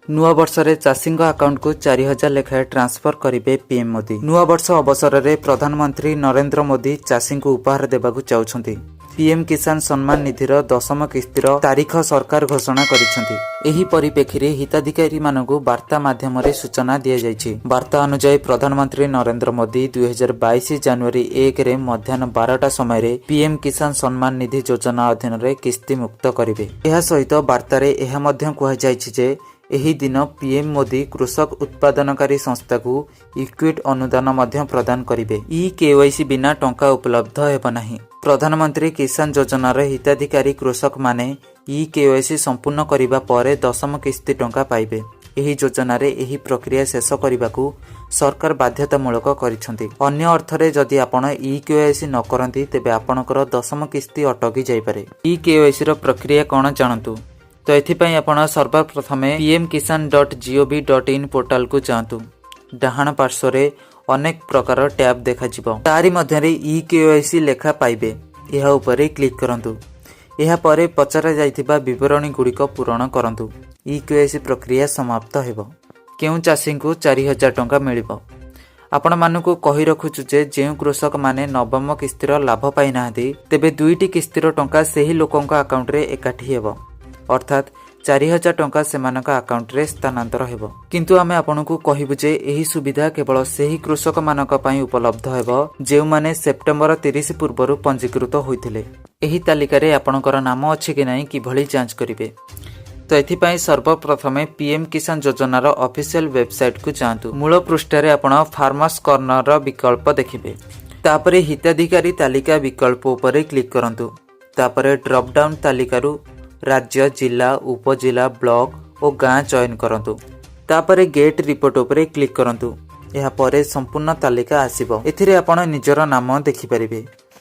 ନୂଆବର୍ଷରେ ଚାଷୀଙ୍କ ଆକାଉଣ୍ଟକୁ 4000 ଲେଖାଏଁ ଟ୍ରାନ୍ସଫର କରିବେ ପିଏମ୍ ମୋଦି। ନୂଆବର୍ଷ ଅବସରରେ ପ୍ରଧାନମନ୍ତ୍ରୀ ନରେନ୍ଦ୍ର ମୋଦି ଚାଷୀଙ୍କୁ ଉପହାର ଦେବାକୁ ଯାଉଛନ୍ତି। ପିଏମ୍ କିଷାନ ସମ୍ମାନ ନିଧିର 10ମ କିସ୍ତିର ତାରିଖ ସରକାର ଘୋଷଣା କରିଛନ୍ତି। ଏହି ପରିପ୍ରେକ୍ଷୀରେ ହିତାଧିକାରୀମାନଙ୍କୁ ବାର୍ତ୍ତା ମାଧ୍ୟମରେ ସୂଚନା ଦିଆଯାଇଛି। ବାର୍ତ୍ତା ଅନୁଯାୟୀ, ପ୍ରଧାନମନ୍ତ୍ରୀ ନରେନ୍ଦ୍ର ମୋଦି 2022 ଜାନୁଆରୀ 1ରେ ମଧ୍ୟାହ୍ନ 12ଟା ସମୟରେ ପିଏମ୍ କିଷାନ ସମ୍ମାନ ନିଧି ଯୋଜନା ଅଧୀନରେ କିସ୍ତି ମୁକ୍ତ କରିବେ। ଏହା ସହିତ ବାର୍ତ୍ତାରେ ଏହା ମଧ୍ୟ କୁହାଯାଇଛି ଯେ ଏହି ଦିନ ପିଏମ୍ ମୋଦି କୃଷକ ଉତ୍ପାଦନକାରୀ ସଂସ୍ଥାକୁ ଇକ୍ୱିଟି ଅନୁଦାନ ମଧ୍ୟ ପ୍ରଦାନ କରିବେ। ଇ କେୱାଇସି ବିନା ଟଙ୍କା ଉପଲବ୍ଧ ହେବ ନାହିଁ। ପ୍ରଧାନମନ୍ତ୍ରୀ କିଷାନ ଯୋଜନାର ହିତାଧିକାରୀ କୃଷକମାନେ ଇ କେୱାଇସି ସମ୍ପୂର୍ଣ୍ଣ କରିବା ପରେ 10ମ କିସ୍ତି ଟଙ୍କା ପାଇବେ। ଏହି ଯୋଜନାରେ ଏହି ପ୍ରକ୍ରିୟା ଶେଷ କରିବାକୁ ସରକାର ବାଧ୍ୟତାମୂଳକ କରିଛନ୍ତି। ଅନ୍ୟ ଅର୍ଥରେ, ଯଦି ଆପଣ ଇ କେୱାଇସି ନ କରନ୍ତି, ତେବେ ଆପଣଙ୍କର 10ମ କିସ୍ତି ଅଟକି ଯାଇପାରେ। ଇ କେୱାଇସିର ପ୍ରକ୍ରିୟା କ'ଣ ଜାଣନ୍ତୁ। ତ ଏଥିପାଇଁ ଆପଣ ସର୍ବପ୍ରଥମେ pmkisan.gov.in ପୋର୍ଟାଲକୁ ଯାଆନ୍ତୁ। ଡାହାଣ ପାର୍ଶ୍ୱରେ ଅନେକ ପ୍ରକାର ଟ୍ୟାବ୍ ଦେଖାଯିବ। ତାରି ମଧ୍ୟରେ ଇ କେୱାଇସି ଲେଖା ପାଇବେ। ଏହା ଉପରେ କ୍ଲିକ୍ କରନ୍ତୁ। ଏହାପରେ ପଚରା ଯାଇଥିବା ବିବରଣୀ ଗୁଡ଼ିକ ପୂରଣ କରନ୍ତୁ। ଇ କେୱାଇସି ପ୍ରକ୍ରିୟା ସମାପ୍ତ ହେବ। କେଉଁ ଚାଷୀଙ୍କୁ 4000 ଟଙ୍କା ମିଳିବ? ଆପଣମାନଙ୍କୁ କହି ରଖୁଛୁ ଯେ ଯେଉଁ କୃଷକମାନେ ନବମ କିସ୍ତିର ଲାଭ ପାଇନାହାନ୍ତି, ତେବେ ଦୁଇଟି କିସ୍ତିର ଟଙ୍କା ସେହି ଲୋକଙ୍କ ଆକାଉଣ୍ଟରେ ଏକାଠି ହେବ। ଅର୍ଥାତ୍ 4000 ଟଙ୍କା ସେମାନଙ୍କ ଆକାଉଣ୍ଟରେ ସ୍ଥାନାନ୍ତର ହେବ। କିନ୍ତୁ ଆମେ ଆପଣଙ୍କୁ କହିବୁ ଯେ ଏହି ସୁବିଧା କେବଳ ସେହି କୃଷକମାନଙ୍କ ପାଇଁ ଉପଲବ୍ଧ ହେବ, ଯେଉଁମାନେ ସେପ୍ଟେମ୍ବର 30 ପୂର୍ବରୁ ପଞ୍ଜୀକୃତ ହୋଇଥିଲେ। ଏହି ତାଲିକାରେ ଆପଣଙ୍କର ନାମ ଅଛି କି ନାହିଁ କିଭଳି ଯାଞ୍ଚ କରିବେ? ତ ଏଥିପାଇଁ ସର୍ବପ୍ରଥମେ ପିଏମ୍ କିଷାନ ଯୋଜନାର ଅଫିସିଆଲ ୱେବସାଇଟକୁ ଯାଆନ୍ତୁ। ମୂଳ ପୃଷ୍ଠାରେ ଆପଣ ଫାର୍ମର୍ସ କର୍ଣ୍ଣର ବିକଳ୍ପ ଦେଖିବେ। ତାପରେ ହିତାଧିକାରୀ ତାଲିକା ବିକଳ୍ପ ଉପରେ କ୍ଲିକ୍ କରନ୍ତୁ। ତାପରେ ଡ୍ରପ୍ ଡାଉନ୍ ତାଲିକାରୁ ରାଜ୍ୟ, ଜିଲ୍ଲା, ଉପଜିଲ୍ଲା, ବ୍ଲକ ଓ ଗାଁ ଚୟନ କରନ୍ତୁ। ତାପରେ ଗେଟ୍ ରିପୋର୍ଟ ଉପରେ କ୍ଲିକ୍ କରନ୍ତୁ। ଏହାପରେ ସମ୍ପୂର୍ଣ୍ଣ ତାଲିକା ଆସିବ। ଏଥିରେ ଆପଣ ନିଜର ନାମ ଦେଖିପାରିବେ।